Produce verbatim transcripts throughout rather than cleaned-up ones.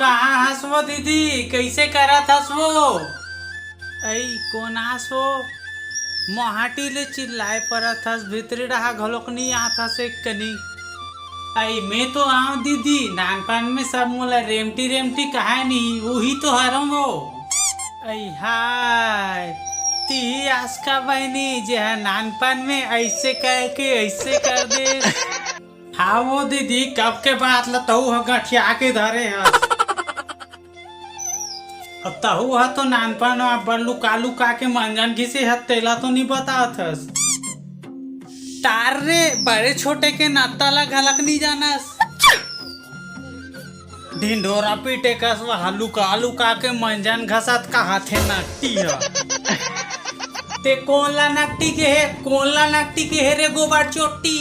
कहाँ हस वो दीदी, कइसे करत हस वो? अई, कोन आस वो? मोहाटी ले चिल्लाए परत हस, भीतरी डहा घलोक नी आत हस एक कनी। अई, मैं तो आंव दीदी, नानपन में सब मोला रेमटी रेमटी कहाय नी, उही तो हरंव वो। अई हाय, तिही आस का बहिनी, जे ह नानपन में अइसे कह के अइसे कर दे। हाँ वो दीदी, कब के बात ल तहू ह गठिया के धरे हस। अब तहू ह तो नानपन म अब्बड़ लुका लुका के मंजन घिसे हस, तेला तो नी बतात हस। तार रे, बड़े छोटे के नत्ता ला घलक नी जानस। ढिंढोरा पीटे कस वहा लुका लुका के मंजन घसत कहाथे नकटी ह। ते कोन ला नकटी के हे, कोन ला नकटी के हे रे गोबर चोट्टी?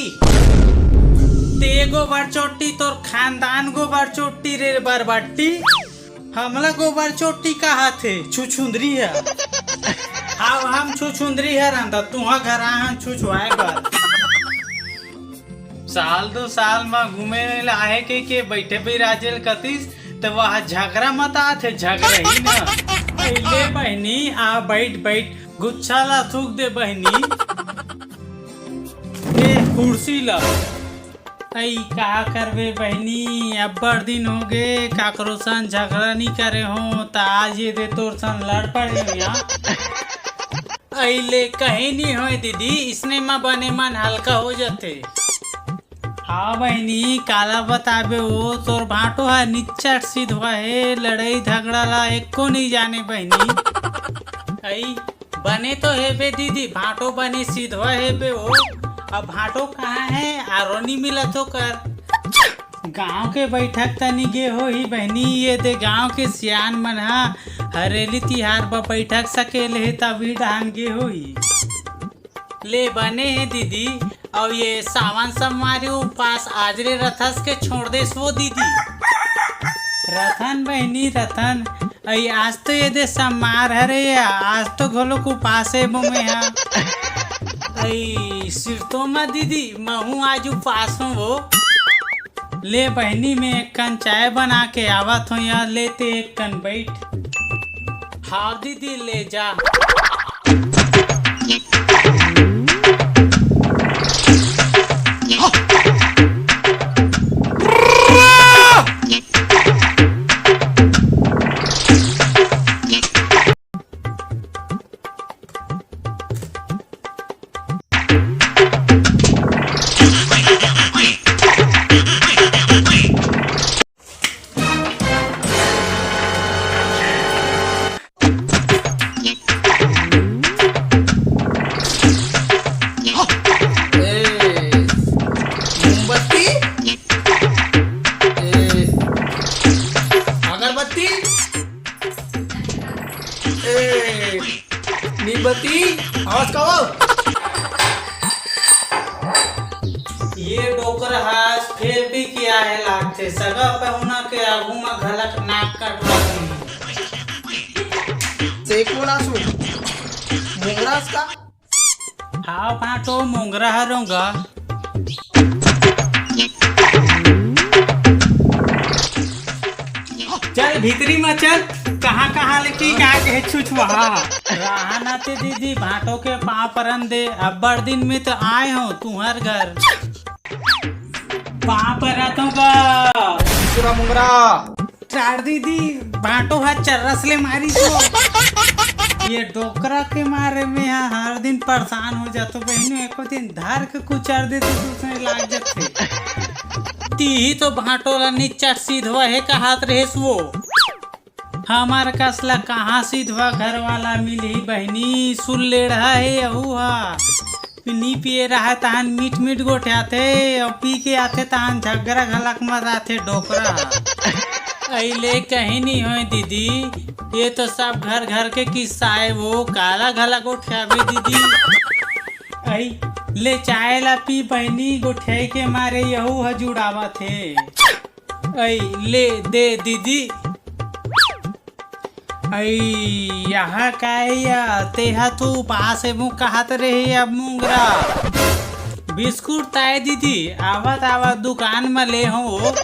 ते गोबर चोट्टी, तोर खानदान गोबर चोट्टी रे बरबट्टी। हमला गोबर चोट्टी कहाथे, छुछुंदरी ह। हाव, हम छुछुंदरी हरन त तुंहर घर आहन छुछुआए बर। साल दू साल म घूमे ला आहे के, के बइठे बिराजे ल कतिस, त वह झगरा मत आथे, झगरा ही न। ए, ले बहिनी, आ बइठ, बइठ, गुच्छा ला थूक दे बहिनी। ए, कुर्सी ला। अई, का करबे बहिनी, अब्बड़ दिन होगे, काकरो सन झगरा नी करे हों, त आज ये दे तोर सन लड़ पड़े हों यहाँ। अई ले, कहीं नी होय दीदी, इसने म बने मन हल्का हो जथे। हाँ बहिनी, काला बताबे वो, तोर भांटो ह निच्चट सिधवा हे, लड़ई झगड़ा ला एको नी जाने बहिनी। अई, बने तो हेबे दीदी, भांटो बने सिधवा हेबे वो। अब भांटो कहाँ हे, आरो नी मिलत ओकर। गांव के बइठक तनी गे होही बहिनी, ये दे गांव के सियान मन ह हरेली तिहार बर बइठक सकेले हे, तभी डाहन गे होही। ले बने हे दीदी, अउ ये सावन सोमवारी उपास आज ले रथस के छोड़ देस वो दीदी? रथन बहिनी रथन, अई आज तो ये दे सोमवार हरे या, आज तो घलोक उपास हे बो में हा। अई सिरतोमा दीदी, महू आज उपास हों वो। ले बहिनी, मैं एक कन चाय बना के आवत हों यार, ले ते एक कन बइठ। हाँ दीदी, ले जा। ए, मोमबत्ती? ए, अगरबत्ती? ए, नीम बत्ती? आवाज का हो? ये डोकरा ह आज फेर भी किया है लागथे, सगा पहुना के आगू म घलक नाक कटवा दी। से कोन आसू? मोंगरा अस का? हाँ भांटो, मोंगरा हरों गा। चल भीतरी म चल, कहाँ कहाँ ले की का के छुछुआ। रहा ना ते दीदी, भांटो के पाँव परन दे, अब्बड़ दिन में तो आए हों तुंहर घर। पाँव परत हों गा। पूरा मोंगरा। टार दीदी, भांटो ह चर्रस ले मारी तो। ये डोकरा के मारे में ह हर दिन परेशान हो जातो बहिनी, एको दिन धर के कुचर देते, दूसरे लाग जाते। तीही तो भांटो ला निच्चट सीधवा हे कहात रहेस वो। हमार कस ला कहाँ सीधवा घर वाला मिलही बहिनी, सुल्लेड़हा हे अहू हा। नी पिए रहा तहन मीठ मीठ गोठियाथे, अउ पी के आथे तहन झगरा घलक मचाथे डोकरा। अइले कहीं नी होय दीदी, ये तो सब घर घर के किस्सा आय, वो काला घला गोठियाबे दीदी। अई ले चाय ला पी बहिनी, गोठियाई के मारे यहू ह जुड़ावत हे। अई ले दे दीदी। अई, यहाँ का हे या? तेहा तो उपास हे मुँह कहत रहे अब मुंगरा। बिस्कुट ताय दीदी, आवत आवत दुकान म ले हों वो।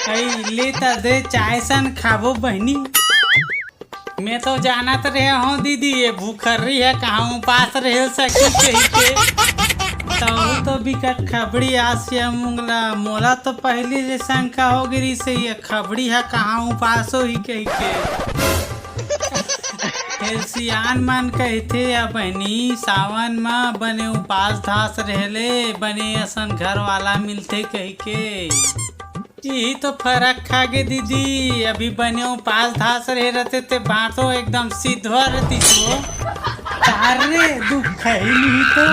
अई ले त दे, चाय सन खाबो बहिनी। मैं तो जानत रहे हूँ दीदी, ये भूखर्री ह कहाँ उपास रह सकी कहिके। तहू तो बिकट खबड़ी आस ये मुंगला, मोला तो पहली ले शंका हो गिरी से ये खबड़ी ह कहाँ उपास होही कहिके। फेर सियान मन कहिथे या बहिनी, सावन म बने उपास धास रहले बने असन घर वाला मिलथे कहिके। इही तो फरक खागे दीदी, अभी बने उपास धास रहे रहते ते बातो एकदम सिद्धवा रहती तो। तार रे दुख ही नहीं तो।